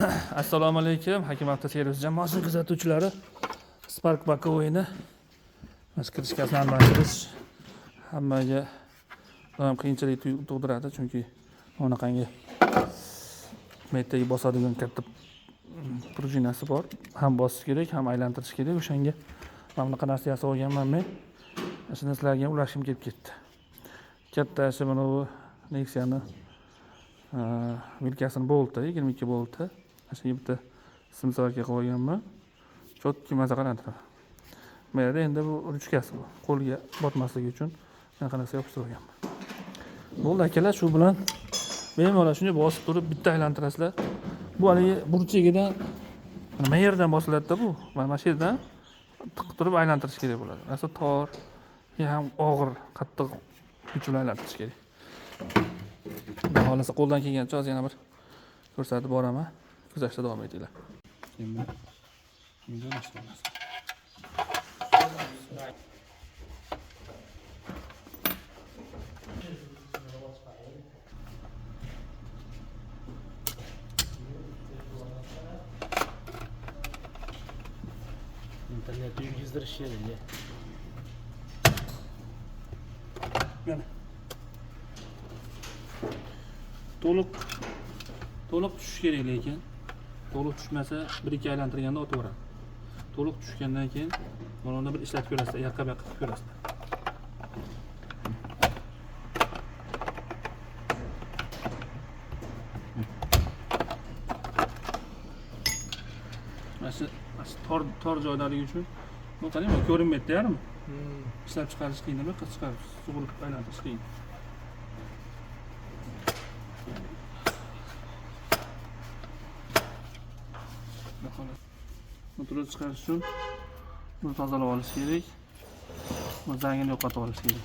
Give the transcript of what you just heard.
Assalomu alaykum, Hakim avtoservis jamoasi kuzatuvchilari. Spark боковойni krishkasini almashtirish hammaga doim qiyinchilik tug'diradi, chunki bunaqangi metdagi bosadigan katta prujinasi bor. Ham bosish kerak, ham aylantirish kerak. O'shanga mana bunaqa narsa yasab olganman men. Shuni sizlarga ham ulashim kelib ketdi. Katta shu mana bu Nexia'ni vilkasini bolti, 22 bolti. Shunga bitta simsarka qilib olganman. Chotki maza qiladi. Bu yerda endi bu ruchkasi bu. Qo'lga botmasligi uchun bunaqa narsa yopishtirib olganman. Bo'ldi akalar, shu bilan bemalol shunday bosib turib bitta aylantirasizlar. Bu haligi burchagidan mana yerdan bosiladida bu. Mana shu yerdan tiqib turib aylantirish kerak bo'ladi. Rosa tor, ham og'ir, qattiq kuch bilan aylantirish kerak. Xudo xohlasa qo'ldan kelgancha hozir yana bir ko'rsatib boraman. Kuzatishda davom etinglar. Internetni yurgizdirish kerak. Mana. To'liq tushish kerak lekin. To'liq tushmasa 1-2 aylantirganda otib yuboradi. To'liq tushgandan keyin mana unda bir ishlatib ko'rasizlar, yoqqa bu yoqqa qilib ko'rasizlar. Mana shu tor joydaligi uchun bu qarang, bu ko'rinmaydi yarmi. Ishlab chiqarish qiyin, nima qilib chiqarib, sug'urib aylantirish qiyin. Motorni chiqarish uchun buni tozalab olish kerak. Bu zangini yo'qotib olish kerak.